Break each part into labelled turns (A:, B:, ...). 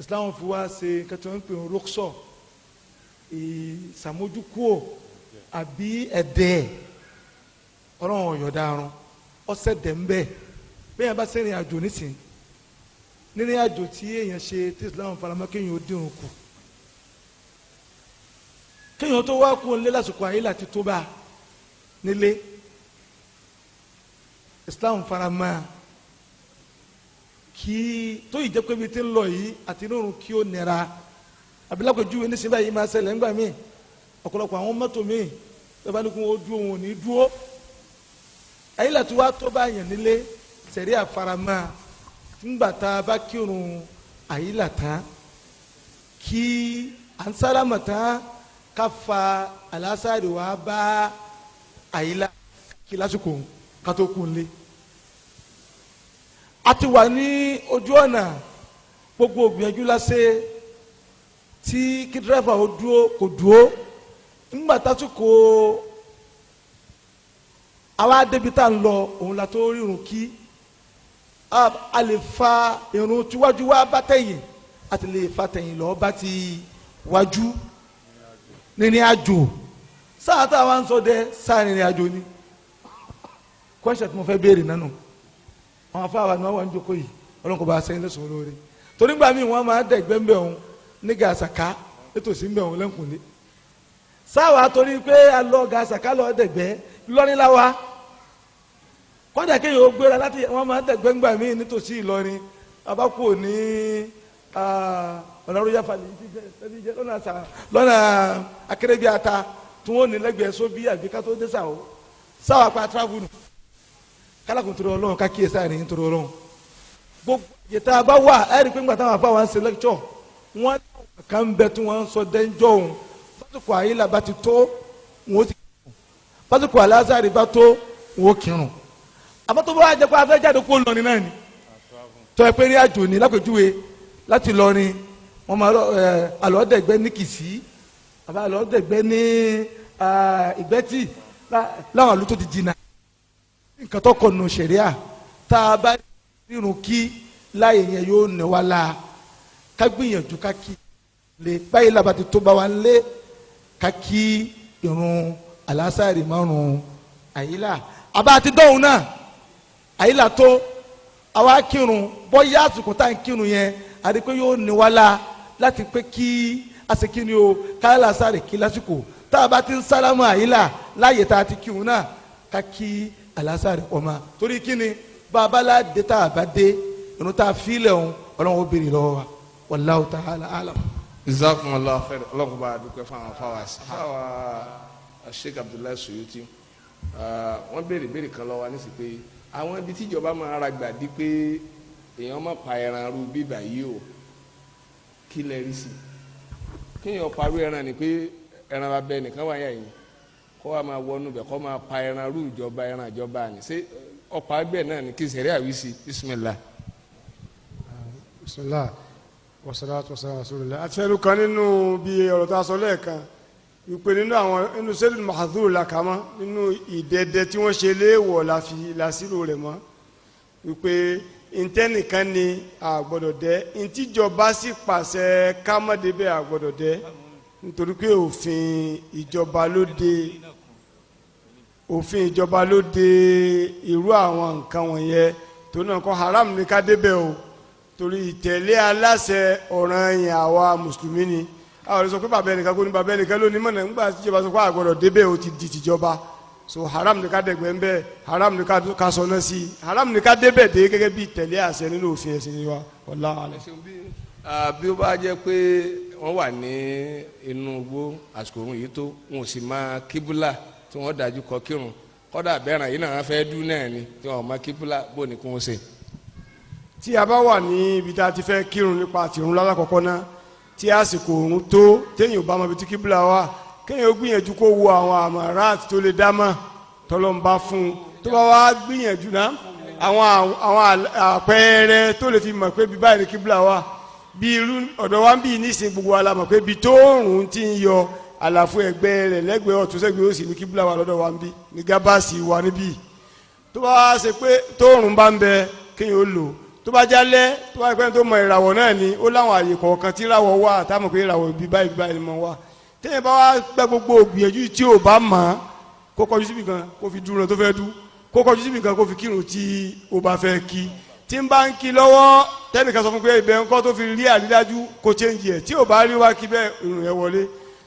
A: Islam fi wá ṣe nǹkan tí wọ́n ń pè ní rúkṣọ̀, ìsàmójúkúò àbí ẹ̀dẹ́ ọlọ́run ọ̀yọ̀darun ọ̀sẹ̀ dẹ̀ ń bẹ̀. Bẹ́ẹ̀ yẹn bá sẹ́rìn àjò nísìn, nínú àjò tí èèyàn ṣe tí Islam faramọ́ kéèyàn ó dírun kù, kéèyàn tó wá kú nílé lásìkò àyílà ti tó bá nílé, Islam faramọ́ kí tó yìí jẹ́ pé ibi tí ń lọ yìí àti nírun kí ó nira. Abilákojúwe ní sinba yìí máa ṣẹlẹ̀ ńgbà míì, ọ̀pọ̀lọpọ̀ àwọn mọ́tò míì bẹ́ẹ̀ bá ní kó wọ́n dúró, wọn ò ní dúró. Àyílà tí wàá tó bá yàn nílé, sẹ̀rí àfaramọ́ ńgbà tá a bá kírun àyílà tán, kí à ń sálámà tán, ká fa alásàrì wá bá àyílà kí lásìkò ká tó kún lé. A ti wà ní ojú ọ̀nà, gbogbo ògbìyànjú lásẹ̀ tí kí dírẹ́fà ó dúró, kò dúró. Ńgbà tásìkò àwa débi tá à ń lọ, òun la tó rírun kí a lè fa irun tíwájú wá bá tẹ̀yìn, a ti lè fa tẹ̀yìn lọ bá ti wájú nínú àjò. Sáà tá a wá ń sọ dẹ sáà nínú àjò ni question tí mo fẹ́ béèrè nánu. Àwọn afáwa ni wọ́n wà ń jókòó yìí, ọlọ́run kò bá a sẹ́yìn lẹ́sùn olóore, torí gbà mí wọ́n máa dẹ̀gbẹ́ ń bẹ̀ òun ní gàṣàká nítòsí ń bẹ̀ òun lẹ́kùnlé sáwà, torí pé a lọ gàṣàká lọ dẹ̀gbẹ́ lọ́níláwa. Kọ́jà kéèyàn ó gbéra láti, wọ́n máa dẹ̀gbẹ́ ńgbà mí nítòsí Ìlọrin, abákò ní ọ̀nàrúyà falẹ̀ lọ́nà akérèbíàta tí wọ́n ní lẹ́gbẹ̀ẹ́ sóbí àbí kátó dé sàwọ́ sáwà pa travel nù kálákùn torí Ọlọ́run, ká kíyèsí àárín torí Ọlọ́run. Gbogbo ìyẹ̀tà bá wà, ẹ̀rí pé ńgbà táwọn afáwọn ń ṣe lecture, wọ́n kàn ń bẹ tí wọ́n ń sọ dẹ́njọ́ òun. Pásítọ̀ àyílà bá ti tó, wọn ó ti kírun. Pásítọ̀ alásàrì bá tó, wọn ó kírun. Àmọ́ tó bá wà jẹ́ pé a fẹ́ jáde kó lọrin náà ni, tọ́ ẹ pé ní àjò ní lápèjúwe láti lọrin, wọ́n máa ẹ alọ́dẹ̀gbẹ́ ní Kìsì àbá alọ́dẹ̀gbẹ́ ní Ìgbẹ́tì láwọn àlù tó ti jìnnà, nǹkan tó kọ nù sẹ̀ríà, tá a bá rírun kí láàyè yẹn, yóò ní wa la ká gbìyànjú ká kí lè báyìí labati tó bá wa lé, ká kí irun alásàrì márùn àyílà àbá àti dọ́hùn náà. Àyílà tó, àwa kírun, bọ́yá àsìkò tá à ń kírun yẹn, àti pé yóò ní wa la láti pé kí asekini o ká alásàrì kí lásìkò tá a bá ti ń sálámù àyílà láàyè tá a ti kírun náà, ká kí alásàrì pọ̀ ma. Torí kíni bàbá dé, tá a bá dé, irun tá a filẹ̀ òun, Ọlọ́run ó béèrè lọ́wọ́ wa. Wallahu ta'ala alam.
B: Jazakumullahu khair. Ọlọ́run bá a dúpẹ́ fún àwọn afáwa afáwa Sheikh Abdullahi Suyuti. Wọ́n béèrè béèrè kan lọ́wọ́ ní sí pé àwọn ibi tíjọba máa ra gbà di pé èèyàn má pa ẹran ru bíbà yìí o, kí lẹ rí sí kéèyàn parú ẹran ni pé ẹran bá bẹ nìkan wáyà yìí, kó wa máa wọnú bẹ, kó máa pa ẹran rú ìjọba, ẹran ìjọba ni, ṣé ọ̀pá ẹgbẹ́ náà ni kí sẹ̀rí àwísí? Bismillah.
C: Bisimilah, wasalaatu wasalaam rasulillah. Àti fẹ́ẹ́ kan nínú bí ọ̀rọ̀ tá a sọ lẹ́ẹ̀kan wípé nínú àwọn nínú sẹ́dùn mahadum làkàmọ́ nínú ìdẹ́dẹ́ tí wọ́n ṣe léèwọ̀ la fi làásìrò rẹ̀ mọ́, wípé ntẹ́nìkan ni a gbọ́dọ̀ dẹ́, ntíjọba sì pàṣẹ kámọ́débẹ̀ a gbọ́dọ̀ dẹ́, nítorí pé òfin ìjọba ló de, òfin ìjọba ló de irú àwọn nǹkan wọ̀nyẹn. Tó náà kọ́ haram ní ká débẹ̀ o, torí ìtẹ̀lé aláṣẹ ọ̀ràn yẹn àwa mùsùlùmí ni. Àwọn sọ pé bàbá ẹnìkan kò ní bàbá ẹnìkan ló ní mọ̀nà nígbà tí ìjọba sọ pé àgbọ̀dọ̀ débẹ̀, o ti di tìjọba. So haram ní ká dẹ̀gbẹ́ ń bẹ́, haram ní ká sọ náà sí, haram ní ká débẹ̀ dé gẹ́gẹ́ bí ìtẹ̀lé àṣẹ nínú òfin ẹ̀sìn wa. Wallahu alam.
B: Bí ó bá jẹ́ pé wọ́n wà ní inú igbó, àsìkò òun yìí tó, wọn ò sì máa kíbúlà tí wọ́n dájú kọ kírun, kọ́dà bẹ́ẹ̀ràn yìí náà wọ́n fẹ́ dún náà ni tí wọ́n máa kíbúlà, bó ni kí wọ́n ṣe?
C: Tí a bá wà ní ibi tá a ti fẹ́ kírun nípa tìrun lálákọ̀ọ́kọ́ náà, tí àsìkò òun tó, téèyàn ò bá mọ ibi tí kíbúlà wà, kéèyàn ó gbìyànjú kó wo àwọn àmàrà tó lè dá mọ́ tọ́lọ́mbà fún un, tó bá wá gbìyànjú náà, àwọn àpẹẹrẹ tó lè fi mọ̀ pé bí báyìí ní kíbúlà wà, bí irú ọ̀dọ̀ wa ń bí nísìnyí, gbogbo wa la mọ̀ pé ibi tó òòrùn ti ń yọ, àlàfo ẹ̀gbẹ́ rẹ̀ lẹ́gbẹ̀ẹ́ ọ̀tún sẹ́gbẹ̀ẹ́ òsì ní kíbúlà wà lọ́dọ̀ wa ń bí ní gábàsì wa níbí. Tó bá wá ṣe pé tóòrùn bá ń bẹ, kéèyàn ó lò. Tó bá jálẹ̀, tó bá pẹ́ tó mọ ìràwọ̀ náà ni, ó láwọn àyè kọ̀ọ̀kan tí ìràwọ̀ wà táwọn pé ìràwọ̀ ibi báyìí ibi báyìí ni mo wà. Téèyàn bá wá gbẹ gbogbo gbìyànjú tí ò bá mọ̀ ọ́, kó kọjú síbi kan kó fi dúró tó fẹ́ dú, kó kọjú síbi kan kó fi kírun tí ó bá fẹ́ kí. Tí ń bá ń kí lọ́wọ́, tẹ́nìkan sọ fún pé ibẹ̀ ńkọ́, tó fi rí àrídájú, kó change ẹ̀. Tí ò bá rí wá kí bẹ́ẹ̀, irun yẹn wọlé,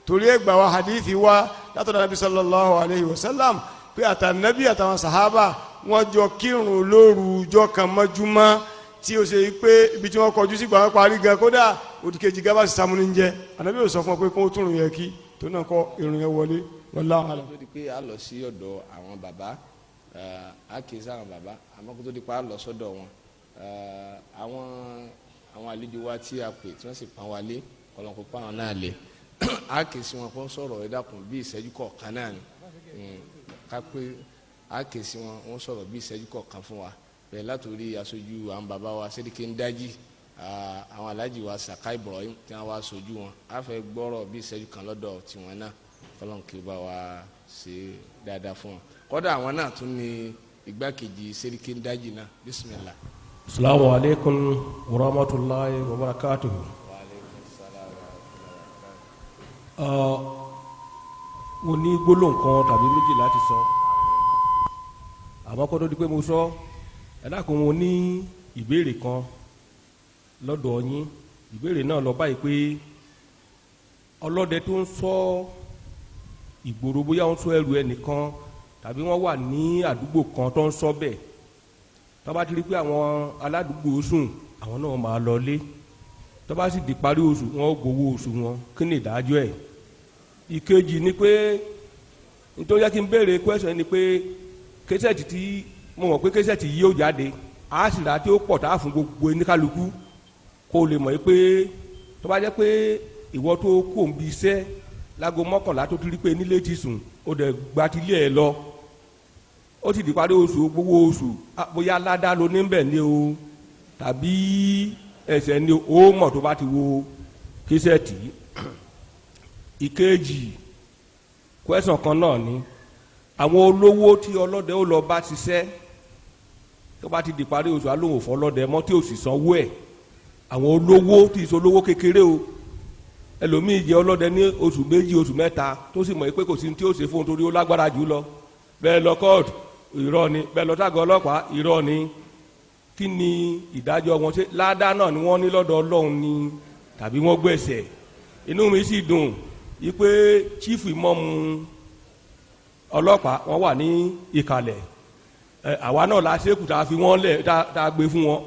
C: torí ẹgbà wa hadithi wa látọ̀dọ̀ Nabi sallallahu alayhi wa sallam pé àtànàbí àtàwọn sàhábà wọ́n jọ kírun lóru ọjọ́ kan mọ́júmọ́, tí ó ṣe pé ibi tí wọ́n kọjú sí gbàgbọ́ parí gan, kódà òdìkejì gábà sì sàmúni jẹ. Ànábì ò sọ fún ọ pé kó tún irun yẹn kí, tó náà kọ irun yẹn wọlé. Wallahu alam.
B: Tó di pé a lọ sí ọ̀dọ̀ àwọn bàbá, a kì í sí àwọn bàbá, àmọ́ kó tó di pé a lọ sọ́dọ̀ wọn, àwọn àlejò wa tí a pè, tí wọ́n sì pọ́n wa lé, kọlọ́nkó pọ́n àwọn náà lé, a kì í sí wọn kó sọ̀rọ̀. Ẹ dákun, bí ìṣẹ́jú kọ̀ọ̀kan náà ni ká pé a kì í sí wọn, wọ́n sọ̀rọ̀ bí ìṣẹ́jú kọ̀ọ̀kan fún wa. Bẹ́ẹ̀ látòrí aṣojú àwọn bàbá wa Sẹ́ríkì ń dájì, àwọn alájì wa Saka Ibrahim tí wọ́n wá aṣojú wọn, a fẹ́ gbọ́rọ̀ bí ìṣẹ́jú kan lọ́dọ̀ tiwọn náà, kọ́lọ́n kí ó bá wa ṣe dáadáa fún wọn. Kọ́dà àwọn náà tún ní igbákejì Sẹ́ríkì ń dájì náà. Bisimilah.
D: Assalamu alaikum wa rahmatullahi wa barakatuhu. Mo ní gbólóhùn kan tàbí méjì láti sọ, àmọ́ kó tó di pé mo sọ, ẹ dákun, mo ní ìbéèrè kan lọ́dọ̀ yín. Ìbéèrè náà lọ báyìí pé ọlọ́dẹ tó ń ṣọ́ ìgboro, bóyá ń ṣọ́ ẹrù ẹnìkan tàbí wọ́n wà ní àdúgbò kan tó ń ṣọ́ bẹ́ẹ̀, tó bá ti rí pé àwọn aládùúgbò sùn, àwọn náà máa lọ lé. Tó bá sì di parí oṣù, wọn ó gbowó oṣù wọn. Kí ni ìdájọ́ ẹ̀? Ìkejì ni pé nítorí yẹ kí n béèrè question ni pé cassette tí mo mọ̀ pé cassette yìí ó jáde, á sì rà tí ó pọ̀ tá a fún gbogbo oníkálukú, kó o lè mọ̀ pé tó bá jẹ́ pé ìwọ tó kó ń bi iṣẹ́ láago 11 tó ti rí pé nílé ti sùn, ó dẹ̀ gba tilé ẹ̀ lọ, ó sì di parí oṣù, gbowó oṣù, bóyá ládàá ló ní bẹ̀ ni o tàbí ẹsẹ̀ ni o mọ̀ tó bá ti wo cassette. Ìkejì, question kan náà ni àwọn olówó tí ọlọ́dẹ ó lọ bá ṣiṣẹ́, tó bá ti di parí oṣù, alóhùn fọlọ́dẹ mọ́ tí ò sì sanwó ẹ̀. Àwọn olówó tí ìṣe olówó kékeré o, ẹlòmíì jẹ́ ọlọ́dẹ ní oṣù 2, oṣù 3, tó sì mọ̀ pé kò sí ní tí ó ṣe fún un torí ó lágbára jù lọ. Bẹ́ẹ̀ lọ kóòtù, irọ́ ni. Bẹ́ẹ̀ lọ ságọ́ ọlọ́pàá, irọ́ ni. Kí ni ìdájọ́ wọn? Ṣe ládàá náà ni wọ́n ní lọ́dọ̀ Ọlọ́run ni tàbí wọ́n gbẹ̀sẹ̀? Inú mi sì dùn yí pé chief imọ́mu ọlọ́pàá wọ́n wà ní ìkàlẹ̀. Ẹ àwa náà la ṣekù tá a fi wọ́n lẹ̀, tá a gbé fún wọn.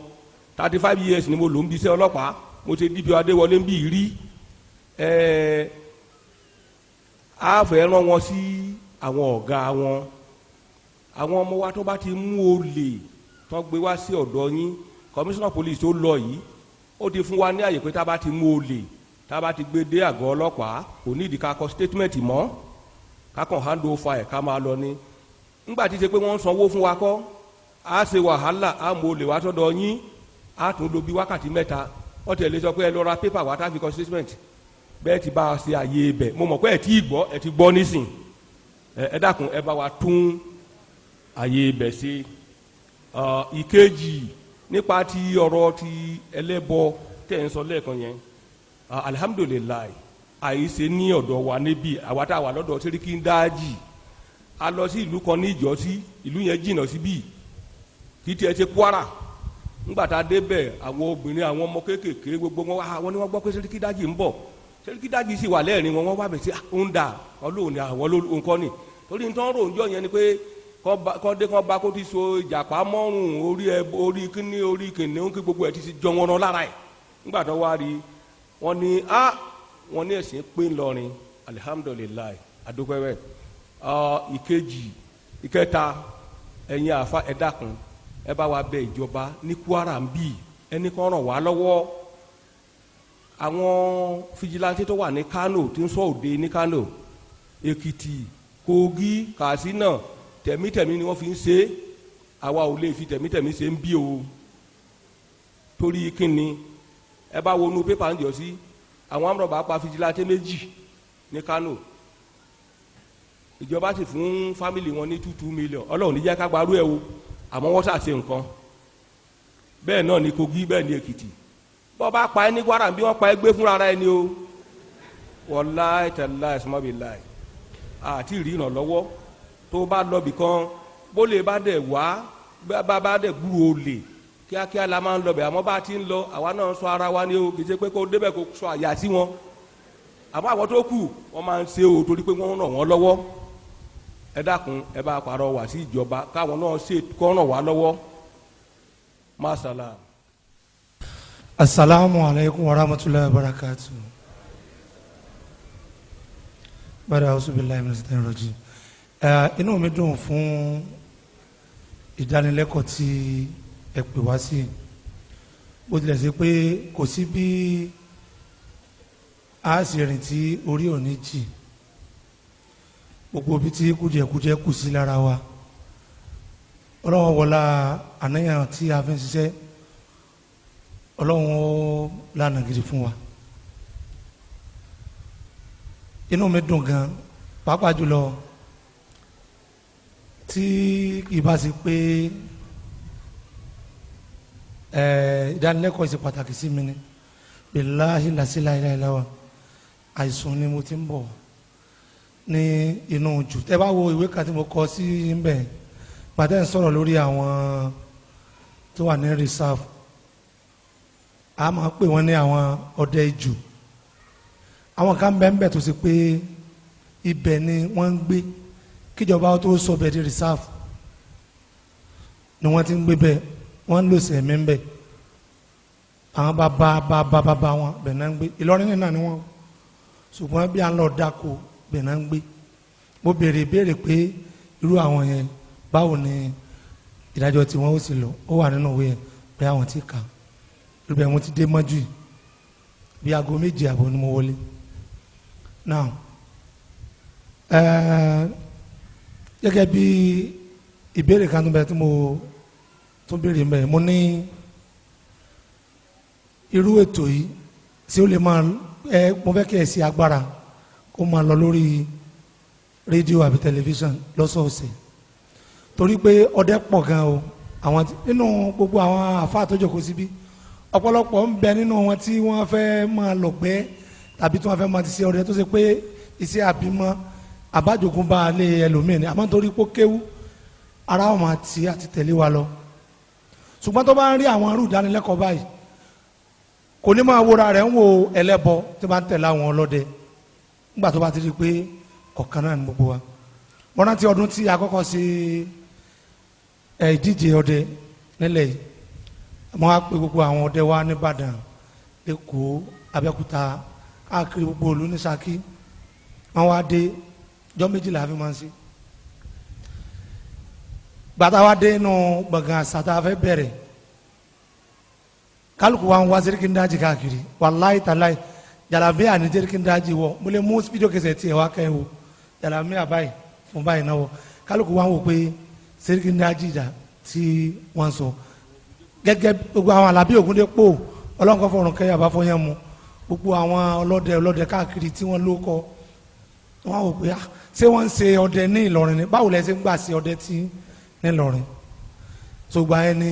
D: 35 years ni mo lò ń bí iṣẹ́ ọlọ́pàá. Mo ṣe DPO Adéwọlé ń bí rí. Ẹ á fẹ́ rán wọn sí àwọn ọ̀gá wọn, àwọn ọmọ wa tó bá ti mú olè tó gbé wá sí ọ̀dọ̀ yín. Commissioner police tó lọ yìí, ó ti fún wa ní àyè pé tá a bá ti mú olè, tá a bá ti gbé dé àgọ́ ọlọ́pàá, kò ní ìdí ká kọ statement mọ́, ká kàn hand over ẹ̀, ká máa lọ ní. Ńgbà tí ṣe pé wọ́n ń sanwó fún wa kọ́, á ṣe wàhálà, á mú olè wá sọ́dọ̀ yín, á tún lo bí wákàtí 3, wọ́n ti lè sọ pé ẹ lọ ra pépà wá tá a fi kọ statement. Bẹ́ẹ̀ ti bá a ṣe àyè ibẹ̀, mo mọ̀ pé ẹ ti gbọ́, ẹ ti gbọ́ nísìn. Ẹ dákun, ẹ bá wa tún àyè ibẹ̀ ṣe. Ìkejì, nípa ti ọ̀rọ̀ ti ẹlẹ́bọ tẹ̀ ń sọ lẹ́ẹ̀kan yẹn, alihamudulilayi, àìṣe ní ọ̀dọ̀ wa níbí. Àwa tá a wà lọ́dọ̀ Sẹ́ríkì ń dájì, a lọ sí ìlú kan ní ìjọ́sí, ìlú yẹn jìnnà síbí, kì í tiẹ̀ ṣe Kwara. Ńgbà tá a débẹ̀, àwọn obìnrin, àwọn ọmọ kéékèèké, gbogbo wọn, àwọn ni wọ́n gbọ́ pé Sẹ́ríkì dájì ń bọ̀. Sẹ́ríkì dájì sì wà lẹ́ẹ̀rin wọn, wọ́n wá bẹ̀ sí ń dà ọlọ́run ni àwọn nǹkan ni, torí ń tán rò ń jọ yẹn ni pé kọ́ dé kọ́ bá kó ti so ìjàpá mọ́rùn orí ẹ, orí kíní, orí kìnìún, kí gbogbo ẹ̀ ti jọ wọn lára ẹ̀. Ńgbà tó wá rí wọn ní a wọn ní ẹ̀sìn pé ńlọrin, alihamudulilayi, adúpẹ́wẹ́. Ìkejì, ìkẹta, ẹ̀yin àfa, ẹ dákun, ẹ bá wa bẹ ìjọba ní Kwara ń bì, ẹni kan ràn wá lọ́wọ́. Àwọn vigilante tó wà ní Kano, tí ń sọ òde ní Kano, Èkìtì, Kogi, Katsina, tẹ̀mítẹ̀mí ni wọ́n fi ń ṣe é. Àwa ò lè fi tẹ̀mítẹ̀mí ṣe ń bí o. Torí kíni? Ẹ bá wọnú pépà ń jọ sí, àwọn amúrọ̀bà pa vigilante 2 ní Kano, ìjọba sì fún family wọn ní 2 2 million. Ọlọ́run ní jẹ́ ká gbarú ẹ̀ o, àmọ́ wọ́n ṣàṣe nǹkan. Bẹ́ẹ̀ náà ni Kogi, bẹ́ẹ̀ ni Èkìtì. Bọ́ bá pa ẹ́ ní Kwara, bí wọ́n pa ẹ́ gbé fúnra ara ẹni o. Wàláì tàláì sọmọbi láì àti ìrí ìrànlọ́wọ́ tó bá lọ bì kan, bó lè bá dẹ̀ wá, bá bá dẹ̀ gbúrò olè kíákíá la máa ń lọ bẹ̀. Àmọ́ bá a ti ń lọ, àwa náà sọ ara wa ni o. Kì í ṣe pé kó débẹ̀ kó sọ àyà sí wọn, àmọ́ àwọn tó kù wọ́n máa ń ṣe o, torí pé wọ́n ràn wọ́n lọ́wọ́. Ẹ dákun, ẹ bá pàrọ̀ wá sí ìjọba káwọn náà ṣe kọ́ ràn wá lọ́wọ́. Masala.
A: Asalaamu alaykum wa rahmatulahi wa barakatu. Bada ausubilayi minisitan rọjí. Inú mi dùn fún ìdánilẹ́kọ̀ọ́ tí ẹ pè wá sí. Bó tilẹ̀ ṣe pé kò sí bí a sì rìn tí orí ò ní jì, gbogbo ibi tí kùdìẹ̀kùdìẹ̀ kù sí lára wa, Ọlọ́run wọlá àníyàn tí a fi ń ṣiṣẹ́, Ọlọ́run ó lànà gidi fún wa. Inú mi dùn gan, pàápàá jùlọ tí ìbá ṣe pé ìdánilẹ́kọ̀ọ́ ṣe pàtàkì sí mi ni. Bilahi lasilayilayilawa, àìsùn ni mo ti ń bọ̀ ní inú jù. Tẹ́ bá wo ìwé kan tí mo kọ sí nbẹ̀, pàtẹ́ ń sọ̀rọ̀ lórí àwọn tó wà ní reserve, a máa pè wọ́n ní àwọn ọdẹ ìjù. Àwọn kan bẹ́ẹ̀ bẹ́ẹ̀ tó ṣe pé ibẹ̀ ni wọ́n ń gbé kíjọba tó sọ bẹ́ẹ̀ di reserve ni wọ́n ti ń gbé bẹ́ẹ̀, wọ́n ń lò sẹ̀mí ń bẹ̀. Àwọn bàbá bàbá bàbá wọn bẹ̀ náà ń gbé. Ìlọrin náà ni wọ́n, ṣùgbọ́n bí à ń lọ dáko bẹ̀ náà ń gbé. Mo béèrè béèrè pé irú àwọn yẹn, báwo ni ìdájọ́ tí wọ́n ó sì lọ? Ó wà nínú òwe yẹn pé àwọn ti kà ibẹ̀. Mo ti dé mọ́jú yìí, bí aago 7:30 ni mo wọlé. Now, gẹ́gẹ́ bí ìbéèrè kan tó bẹ tí mo tún béèrè mbẹ, mo ní irú ètò yìí tí ó lè máa mo fẹ́ kí ẹ ṣe agbára kó máa lọ lórí rédíò àbí tẹlifíṣàn lọ́sọ̀ọ̀sẹ̀, torí pé ọdẹ pọ̀ gan o. Àwọn nínú gbogbo àwọn àfáà tó jókòó síbí, ọ̀pọ̀lọpọ̀ ń bẹ nínú wọn tí wọ́n fẹ́ máa lọ̀gbẹ́ tàbí tí wọ́n fẹ́ máa ti ṣe ọdẹ, tó ṣe pé iṣẹ́ àbímọ àbájogúnbá lé ẹlòmíì ni, àmọ́ nítorí pé ó kéwú ara wọn máa ti àti tẹ̀lé wa lọ. Ṣùgbọ́n tó bá ń rí àwọn irú ìdánilẹ́kọ̀ọ́ báyìí, kò ní máa wúra rẹ̀ ń wo ẹlẹ́bọ tí wọ́n bá ń tẹ̀lé àwọn ọlọ́dẹ, nígbà tó bá ti rí i pé ọ̀kan náà ní gbogbo wa. Mo rántí ọdún tí a kọ́kọ́ ṣe ìdíje ọdẹ nílẹ̀ yìí, mo wá pè gbogbo àwọn ọdẹ wa nìbàdàn, Èkó, Abẹ́òkúta, káàkiri gbogbo ìlú ní Ṣakí. Wọ́n wá dé, ọjọ́ méjìlá fi máa ń ṣe. Gbàtà wa dé inú gbọ̀ngàn àṣà tá a fẹ́ bẹ̀rẹ̀, kálukú wa ń wá Seriki Ndaji káàkiri. Wàláyé tàláyé, jàlámíà ní Seriki Ndaji wọ. Mo lè mú fídíò kẹsẹ̀ tiẹ̀ wá kẹ́ wo jàlámíà báyìí fún báyìí náà wọ. Kálukú wa ń wò pé Seriki Ndaji dà tí wọ́n sọ. Gẹ́gẹ́ gbogbo àwọn Alábí Ògúndépò, ọlọ́nkọ́ fọ̀rùn kẹ́yà bá fọyín mu, gbogbo àwọn ọlọ́dẹ ọlọ́dẹ káàkiri tí wọ́n ló kọ, wọ́n wò pé ṣé wọ́n ń ṣe ọdẹ ní Ìlọrin ni? Báwo lẹ ṣe ń gbà ṣe ọdẹ tí ní Ìlọrin? Tó gba ẹni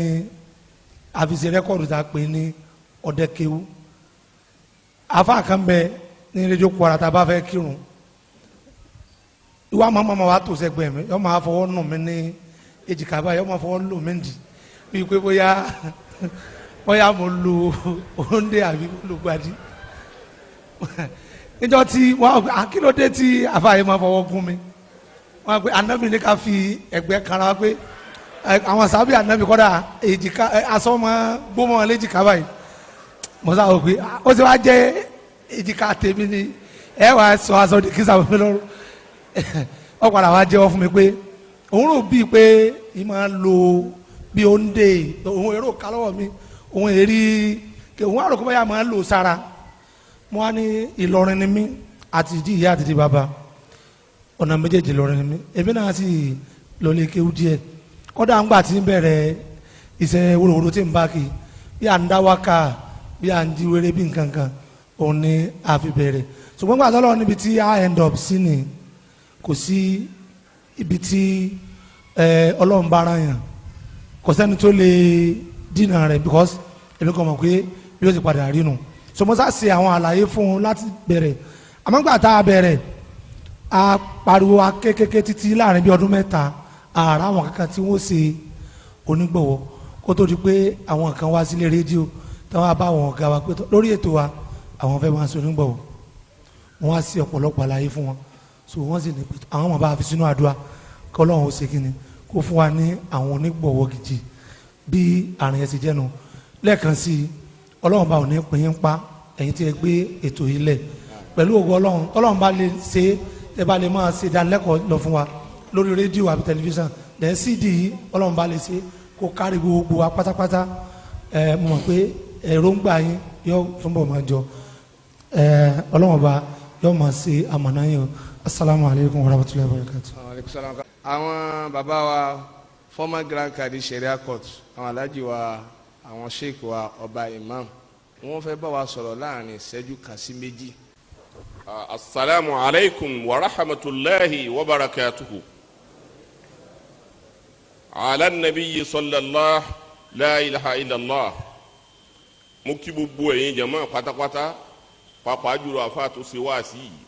A: àfìsí rẹ́kọ̀dù tá a pè ní ọdẹ kéwú. Afa kan bẹ ní rédíò Kwara, tá a bá fẹ́ kírun, ìwà màmá wa tó sẹ́gbẹ̀ẹ́ mi, yọ máa fọwọ́ nù mí ní èjìká báyìí, yọ máa fọwọ́ lù mí dì bíi pé bóyá bóyá mo lu òǹdè àbí mo lu gbadí. Níjọ́ tí wọ́n á akílódé tí afa yìí máa fọwọ́ gún mi, wọ́n á pé anabi ní ká fi ẹ̀gbẹ́ kanra, pé àwọn sábẹ́ anabi kọ́dà èjìká aṣọ máa gbómọ léjìká báyìí. Mo sá wò pé ó sì wá jẹ́ èjìká tèmi ni ẹ wàá sọ aṣọ di kí sábẹ́ mi lọ́rùn. Ó padà wá jẹ́wọ́ fún mi pé òun rò bíi pé ì máa lo bí ó ń dè òun èrò ká lọ́wọ́ mi, òun èrí òun àròkọ báyà máa lò sára. Mo wá ní Ìlọrin ni mí, àti ìdí ìyá àti ìdí bàbá, ọ̀nà méjèèjì Ìlọrin ni mí. Èmi náà sì lọlé kéwú díẹ̀, kọ́dà ńgbà tí ń bẹ̀rẹ̀ iṣẹ́ wòròwòrò tí ń bá kì í, bí à ń dá wákà, bí à ń jí wéré, bí nǹkan kan, òun ni a fi bẹ̀rẹ̀. Ṣùgbọ́n gbàtọ́ lọ́wọ́ níbi tí a end up sí ni, kò sí ibi tí Ọlọ́run bá ara yàn, kò sẹ́ni tó lè dínà rẹ̀, because èmi kàn mọ̀ pé bí ó ti padà rí nu. So mo sá ṣe àwọn àlàyé fún un láti bẹ̀rẹ̀. Àmọ́ gbà tá a bẹ̀rẹ̀, a pariwo akékèké títí láàrin bí ọdún 3, àrà àwọn kankan tí wọ́n ṣe onígbọ̀wọ́, kó tó di pé àwọn kan wá sílé rédíò táwọn bá àwọn ọ̀gá wa pé lórí ètò wa, àwọn fẹ́ máa ṣe onígbọ̀wọ́. Wọ́n wá sí ọ̀pọ̀lọpọ̀ àlàyé fún wọn. So wọ́n sì ní pé àwọn ọmọ bá fi sínú àdúrà kí Ọlọ́run ó ṣe kí ni kó fún wa ní àwọn onígbọ̀wọ́ gidi. Bí àrùn yẹn ti jẹ́nu lẹ́ẹ̀kan sí i, Ọlọ́run bá ò ní pín in pa ẹ̀yin tí ẹ gbé ètò yìí lẹ̀ pẹ̀lú ògo Ọlọ́run. Ọlọ́run bá lè ṣe é, ẹ bá lè máa ṣe ìdánilẹ́kọ̀ọ́ lọ fún wa lórí rédíò àbí tẹlifíṣàn, then CD yìí, Ọlọ́run bá lè ṣe kó kárí gbogbo wa pátápátá. Ẹ mo mọ̀ pé èròǹgbà yín yóò túnbọ̀ máa jọ. Ẹ Ọlọ́run bá yóò máa ṣe àmọ̀nà yín o. Asalaamualeykum wa rahmatulahi wa barakatu.
B: Àwọn bàbá wa, former grand kadi Sharia court, àwọn alhaji wa, àwọn sheikh wa, ọba imam, wọ́n fẹ́ bá wa sọ̀rọ̀ láàrin ìṣẹ́jú kan sí méjì.
E: Asalaamu alaykum wa rahmatulahi wa barakatuhu. Ala nabiyyi sallallahu la ilaha illallah. Mo kí gbogbo ẹ̀yin jama pátápátá, pàápàá jùlọ àfa tó ṣe wáàsí yìí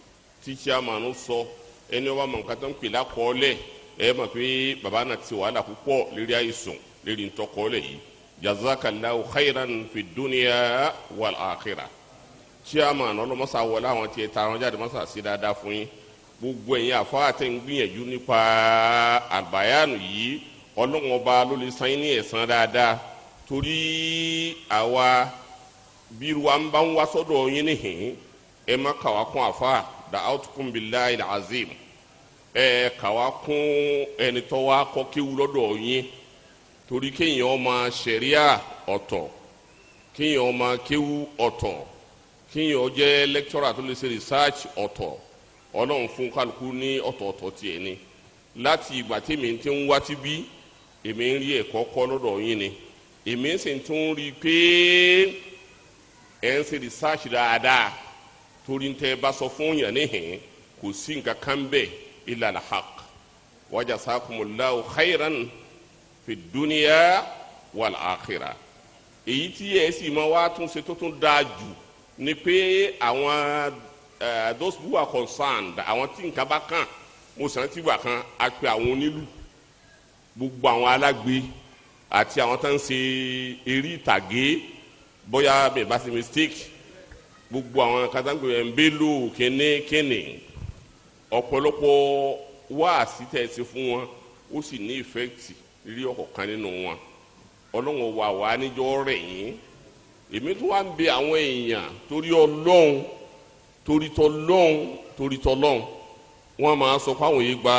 E: tí chairman sọ. Ẹni wàá mọ̀ nǹkan tó ń pè lákọọ́lẹ̀, ẹ mọ̀ pé baba náà ti wàhálà púpọ̀ lérí àìsàn, lérí ntọ́kọ́lẹ̀ yìí. Jazakallahu khairan fi dunya wal akhirah. Chairman, ọlọmọsá wọlé àwọn tiẹ̀ ta àwọn jáde mọ́sá sí dáadáa fún yín. Gbogbo ẹ̀yin àfa tẹ̀ ń gbìyànjú nípa àbáyánu yìí, Ọlọ́run Ọba ló lè san yín ní ẹ̀san dáadáa, torí àwa bíru wa ń bá ń wá sọ́dọ̀ yín níhìn, ẹ má kà wá kún àfa da'awtukum billahi al-azim, ẹ kà wá kún ẹni tó wá kọ́ kéwú lọ́dọ̀ yín, torí kéèyàn máa ṣẹ̀ríà ọ̀tọ̀, kéèyàn máa kéwú ọ̀tọ̀, kéèyàn jẹ́ lecturer tó lè ṣe research ọ̀tọ̀. Ọlọ́run fún kálukú ní ọ̀tọ̀ọ̀tọ̀ tiẹ̀ ni. Láti ìgbà tèmi ti ń wá tí bí èmi ń rí ẹ̀kọ́ kọ́ lọ́dọ̀ yín ni, èmi sì tún rí i pé ẹ̀ ń ṣe research dáadáa, torí ń tẹ́ bá sọ fún yàn níhìn, kò sí nǹkan kan bẹ́ẹ̀ illa al-haq. Wa jazakumullahu khairan fi dunya wal akhirah. Èyí tí ẹ sì máa wá tún ṣe tó tún dáa jù ni pé àwọn those who are concerned, àwọn tí nǹkan bá kàn, mo sàn ti wà kan, a pe àwọn onílù, gbogbo àwọn alágbe àti àwọn tó ń ṣe eré ìtàgé, bóyá mi bá ṣe mistake, gbogbo àwọn kátàgbé ẹ̀ ń bélò kéne kéne, ọ̀pọ̀lọpọ̀ wáàsí tẹ̀ ṣe fún wọn, ó sì ní effect rí ọ̀kọ̀ọ̀kan nínú wọn. Ọlọ́run wà wá níjọ́ rẹ̀ yín. Èmi tó wá ń bẹ àwọn èèyàn torí Ọlọ́run, torí tọlọ́run, torí tọlọ́run. Wọ́n máa sọ fáwọn yìí gba,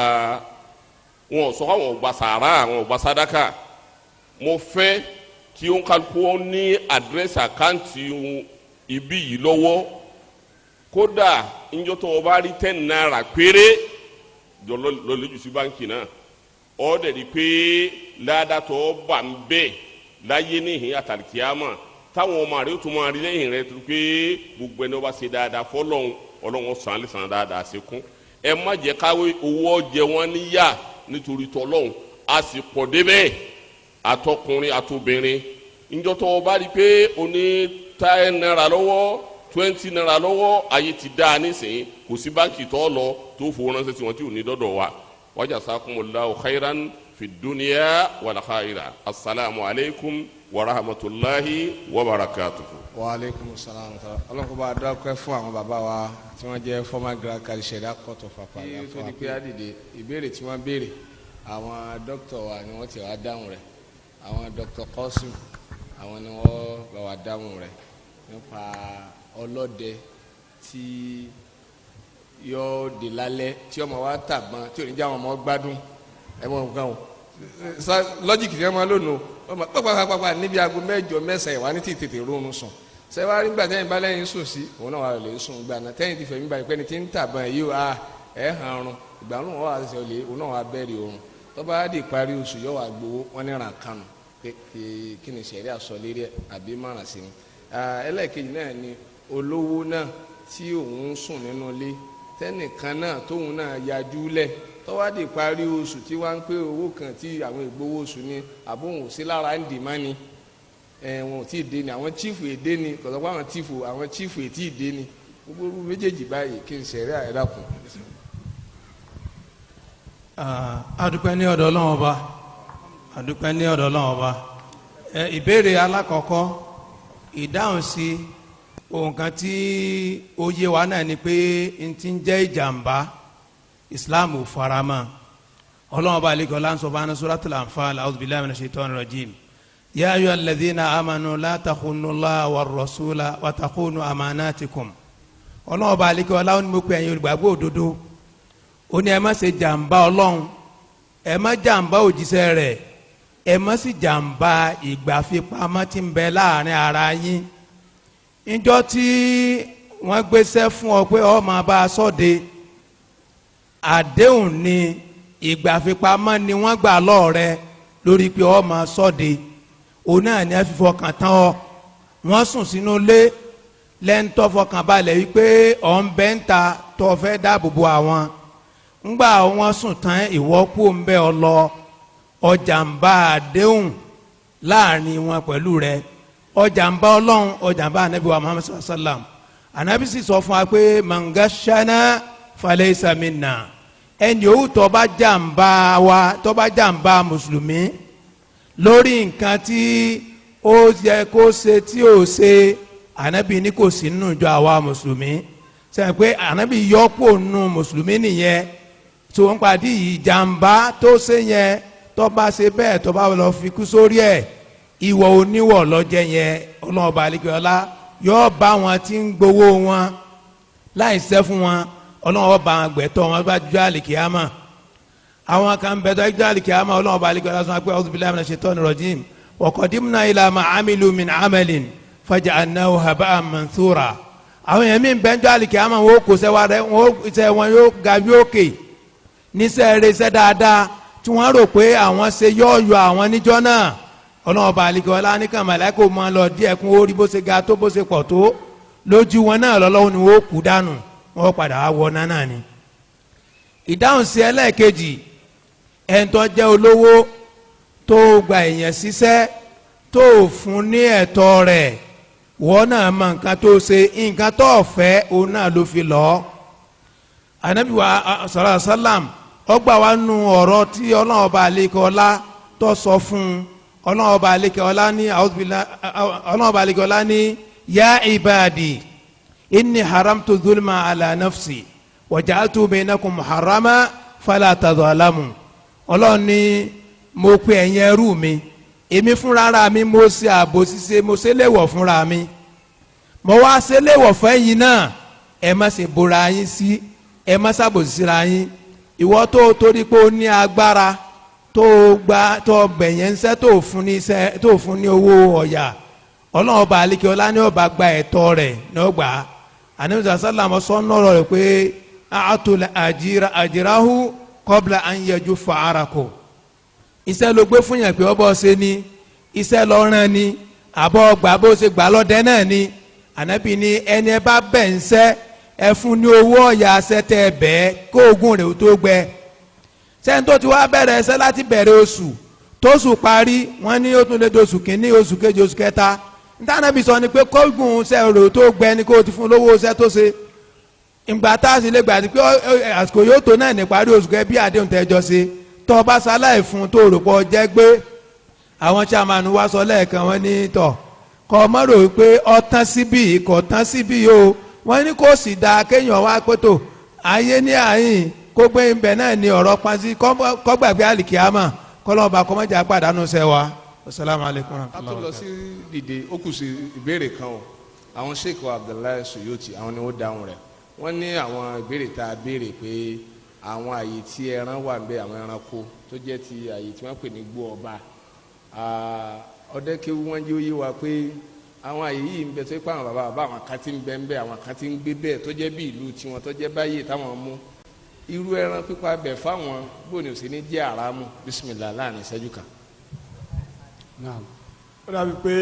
E: wọn sọ fáwọn gba sàárà, àwọn gba sàdákà. Mo fẹ́ kí ó ń kálukú ó ní àdírẹ́sì àkáǹtì ibi yìí lọ́wọ́. Kódà níjọ́ tó o bá rí ₦10 péré lọ lè jù sí báńkì náà, ọ dẹ̀ di pé ládàtọ̀ bá ń bẹ̀ láyé níhìn àtàlìkíyàmà, táwọn ọmọ rẹ ó tún máa rí lẹ́yìn rẹ, tó pé gbogbo ẹni wọ́n bá ṣe dáadáa fọlọ́hún, Ọlọ́run sàn án lè sàn dáadáa ṣe kún. Ẹ má jẹ́ káwé owó ọjẹ wọn níyà nítorí tọlọ́hún. A sì pọ̀ débẹ̀, àtọkùnrin àtobìnrin. Níjọ́ tó o bá rí pé o ní ₦10 lọ́wọ́, ₦20 lọ́wọ́, ayé ti dáa nísìnyí, kò sí báńkì tó lọ tó fowó ránṣẹ́ sí wọn tí ò ní dọ́dọ̀ wa. Wa jazakumullahu khairan fi dunya wal akhirah. Asalaamu alaykum wa rahmatulahi wa barakatuhu.
B: Wa aleykum salaam. Ọlọ́run kó bá a dọ́kẹ́ fún àwọn bàbá wa tí wọ́n jẹ́ former grand kadi Sharia court of appeal. Kí tó di pé á dìde, ìbéèrè tí wọ́n béèrè, àwọn dókítà wa ni wọ́n ti wá dáhùn rẹ̀. Àwọn Dr. Qasim, àwọn ni wọ́n bá wa dáhùn rẹ̀ nípa ọlọ́dẹ tí yóò dé lálẹ́, tí ọmọ wa tàbọn, tí ò ní jẹ́ àwọn ọmọ gbádùn. Ẹ mọ̀ nǹkan o, logic tí wọ́n máa lónìí o, ọmọ pàpàpàpà níbi aago 8, 9 ìwà ní tètè róorun sùn. Sẹ́wárí nígbà tẹ́yìn bá lẹ́yìn sùn sí, òun náà wà lè sùn gbà náà. Tẹ́yìn ti fẹ̀mí balẹ̀ pé ní ti ń tàbọn yìí o, ẹ̀ hàn ọrùn ìgbà òun wà ṣe olè, òun náà wà bẹ́ẹ̀rẹ̀ oorun. Tó bá di ìparí oṣù, yóò wà gbowó wọn ní ràn kanu pé kí ni sẹ̀rí àsọ lérí ẹ̀ àbí márùn sí ni. Ẹlẹ́ẹ̀kejì náà ni olówó náà tí òun ń sùn nínú ilé, tẹ́nìkan náà tóun náà yajú lẹ̀, tó wá di ìparí oṣù, tí wọ́n ń pé owó kan tí àwọn ìgbowó oṣù ni àbóhùn sí lára ń dì má ni. Ẹ wọn ò tí ì dé ni, àwọn chief èdè ni, kò sọ pé àwọn chief, àwọn chief ètí ì dé ni. Gbogbo irú méjèèjì báyìí, kí n ṣẹ̀rí àyẹ̀dàkùn.
F: Adúpẹ́ ní ọ̀dọ̀ Ọlọ́run Ọba, adúpẹ́ ní ọ̀dọ̀ Ọlọ́run Ọba. Ẹ ìbéèrè alákọ̀ọ́kọ́, ìdáhùn sí ohun kan tí ó yé wa náà ni pé n ti ń jẹ́ ìjàmbá, Islam ò faramọ́. Ọlọ́run Ọba àlekọ́ láǹsọ̀ fún Suratul Anfal: a'udhu billahi minash shaitani rajim, ya ayyuhal ladhina amanu la takhunu Allaha war rasula wa takhunu amanatikum. Ọlọ́run Ọba àlekọ́ ọláwọn ni mo pe ẹ̀yin olùgbàgbọ́ òdodo, ó ní ẹ má ṣe jàǹbá Ọlọ́run, ẹ má jàǹbá òjíṣẹ́ rẹ̀, ẹ má sì jàǹbá ìgbàfipamọ́ tí ń bẹ láàrin ara yín. Níjọ́ tí wọ́n gbéṣẹ́ fún ọ pé ọ máa bá a sọ́de, àdéhùn ni, ìgbàfipamọ́ ni wọ́n gbà lọ́ọ̀rẹ́ lórí pé ọ máa sọ́de. Òun náà ni ẹ fi fọkàn tán ọ. Wọ́n sùn sínú ilé lẹ́ńtọ́ fọkàn balẹ̀ wípé ọ̀ ń bẹ́ ń ta tó fẹ́ dáàbò bo àwọn. Ńgbà wọ́n sùn tán, ìwọ kú ń bẹ́ ọ lọ, ọjà ń bá àdéhùn láàrin wọn pẹ̀lú rẹ, ọjà ń bá Ọlọ́run, ọjà ń bá anabi wa Muhammad sallallahu alaihi wa sallam. Anabi sì sọ fún wa pé mangashana falaysa minna, ẹni òwú tó bá jàǹbá wa, tó bá jàǹbá mùsùlùmí lórí nǹkan tí ó yẹ kó ṣe tí ò ṣe, anabi ní kò sí nínú ìjọ àwa mùsùlùmí. Sẹ́yìn pé anabi yọ kó nù mùsùlùmí nìyẹn. Tó ń padì ìjàmbá tó ṣe yẹn, tó bá ṣe bẹ́ẹ̀, tó bá lọ fi kú sórí ẹ̀, ìwọ oníwọ̀ lọ́jẹ́ yẹn. Ọlọ́ọ̀bà alẹ́kẹ́ọ́lá yóò bá wọn tí ń gbowó wọn láì ṣẹ́ fún wọn, ọlọ́ọ̀bà gbẹ̀tọ́ wọn bá jọ àlìkíyàmà. Àwọn kan bẹ tó jọ àlìkíyàmà, ọlọ́ọ̀bà alẹ́kẹ́ọ́lá sọ pé a'udhu billahi minash shaitani rajim, wa qadimna ila ma amilu min amalin faja'alnahu haba'an manthura. Àwọn yẹn mi bẹ jọ àlìkíyàmà, wọn kò sẹ́ wa rẹ, wọn sẹ́ wọn yóò ga bí òkè níṣẹ́ rẹ, ṣẹ́ dáadáa tí wọ́n rò pé àwọn ṣe yọ̀ọ̀yọ̀ àwọn níjọ́ náà. Ọlọ́run ọba àlekè ọlá ní kàn màláíkà máa lọ díẹ̀ kún ó rí bó ṣe ga tó, bó ṣe pọ̀ tó lójú wọn náà, lọ́lọ́run ni wọ́n kú dànù, wọ́n padà wá wọ náà ni. Ìdáhùn sí ẹlẹ́ẹ̀kejì, ẹni tó jẹ́ olówó tó gba èèyàn ṣiṣẹ́ tó fún ní ẹ̀tọ́ rẹ̀, wọ́n náà mọ nǹkan tó ṣe, nǹkan tó fẹ́ òun náà ló fi lọ́ọ́. Anabi wa sallallahu alaihi wasallam ọgbà wa nu ọ̀rọ̀ tí Ọlọ́run ọba àlekè ọlá tó sọ fún un. Ọlọ́run ọba àlekè ọlá ní, Ọlọ́run ọba àlekè ọlá ní: ya ibadi inni haramtu zulma ala nafsi waja'altu bainakum muharrama fala tadhalamu. Ọlọ́run ní mo pe ẹ̀yin ẹrú mi, èmi fúnra mi mo ṣe àbòsí ṣe, mo ṣe léwọ̀ fúnra mi, mo wá ṣe léwọ̀ fẹ́yìn náà, ẹ má ṣe bora yín sí, ẹ má ṣàbòsí síra yín. Ìwọ tó torí pé ó ní agbára tó gba tó gbẹ̀yẹ̀ ńṣẹ́, tó fún ní iṣẹ́, tó fún ní owó ọ̀yà, Ọlọ́run ọba àlekè ọlá ní ọba gba ẹ̀tọ́ rẹ̀ ní ọgbà. Àníwòsàn sálàmù sọ́nọ́rọ̀ rẹ̀ pé a'tul ajira ajrahu qabla an yajuffa araqu. Iṣẹ́ ló gbé fún yẹn pé ọbọ̀ ṣe ni, iṣẹ́ lọ rán ni, àbọ̀ gbà bó ṣe gbà lọ́dẹ náà ni. Ànábì ní ẹni ẹ bá bẹ̀ ń ṣẹ́, ẹ fún ní owó ọ̀yà ṣẹ́tẹ̀ bẹ́ẹ̀ kó oògùn rẹ̀ ó tó gbẹ. Sẹ́ni tó ti wá bẹ̀rẹ̀ ẹsẹ̀ láti bẹ̀rẹ̀ oṣù tóṣù parí, wọ́n ní ó tún lè do oṣù kínní, oṣù kejì, oṣù kẹta. Ntànàbí sọ ni pé kóògùn ṣẹ́ rẹ̀ ó tó gbẹ ni kó o ti fún lówó ṣẹ́ tó ṣe. Ìgbà tá a sì lè gbà pé àsìkò yóò tó náà ní parí oṣù kẹ bí àdéhùn tẹ́jọ́ ṣe, tó o bá ṣaláì fún tó rò pọ̀ jẹ́ gbé. Àwọn chairman wa sọ lẹ́ẹ̀kan, wọ́n ní tọ̀ kọ́ mọ́ rò pé ọtán síbí kò tán síbí o. Wọ́n ní kò sì dáa kéèyàn wá pé tó ayé ní àyìn kó gbé ibẹ̀ náà ní ọ̀rọ̀ pàṣẹ kọ́ gbàgbé àlìkíyàmà, kọ́lọ́ọ̀bà kọ́mọ́jà pàdánù sẹ́ wa. Asalaamu alaykum wa
B: A tó
F: rahmatulahi.
B: lọ sí dìde, ó kù sí ìbéèrè kan o. Àwọn Sheikh Abdullahi Suyuti, àwọn ni ó dáhùn rẹ̀. Wọ́n ní àwọn ìbéèrè tá a béèrè pé àwọn àyè tí ẹran wà ń bẹ, àwọn ẹranko tó jẹ́ ti àyè tí wọ́n pè ní gbó ọba ọdẹkẹwù, wọ́n jẹ́ òye wa pé àwọn àyè yìí ń bẹ tó pé àwọn bàbá bàbá àwọn kan ti ń bẹ ń bẹ, àwọn kan ti ń gbé bẹ́ẹ̀ tó jẹ́ bí ìlú tiwọn, tó jẹ́ báyìí táwọn mú irú ẹran pípa bẹ̀ fáwọn, bóni ò sí ní jẹ́ àràmù. Bisimilah, láàrin ìṣẹ́jú kan.
C: Naam. Ó dàbí pé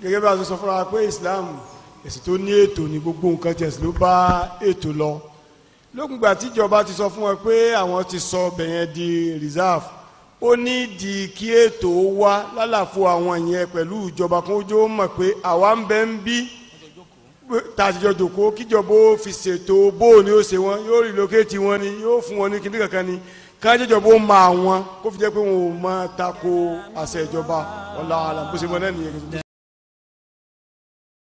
C: gẹ́gẹ́ bí a ṣe sọ fúnra wa pé Islam, èsì tó ní ètò ní gbogbo nǹkan tiẹ̀ sì ló bá ètò lọ. Lókùngbà tíjọba ti sọ fún wọn pé àwọn ti sọ ọbẹ̀ yẹn di reserve. Ó ní di kí ètò wá lálàfo àwọn yẹn pẹ̀lú ìjọba kó jó mọ̀ pé àwa ń bẹ ń bí tá a ti jọ jòkó, kíjọba ó fi ṣètò bóò ni ó ṣe wọn, yóò relocate wọn ni, yóò fún wọn ní kíní kankan ni, kájọjọba ó ma àwọn kó fi jẹ́ pé wọn ò máa tako àṣẹ ìjọba. Wallahu alam, bó ṣe mọ náà nìyẹn.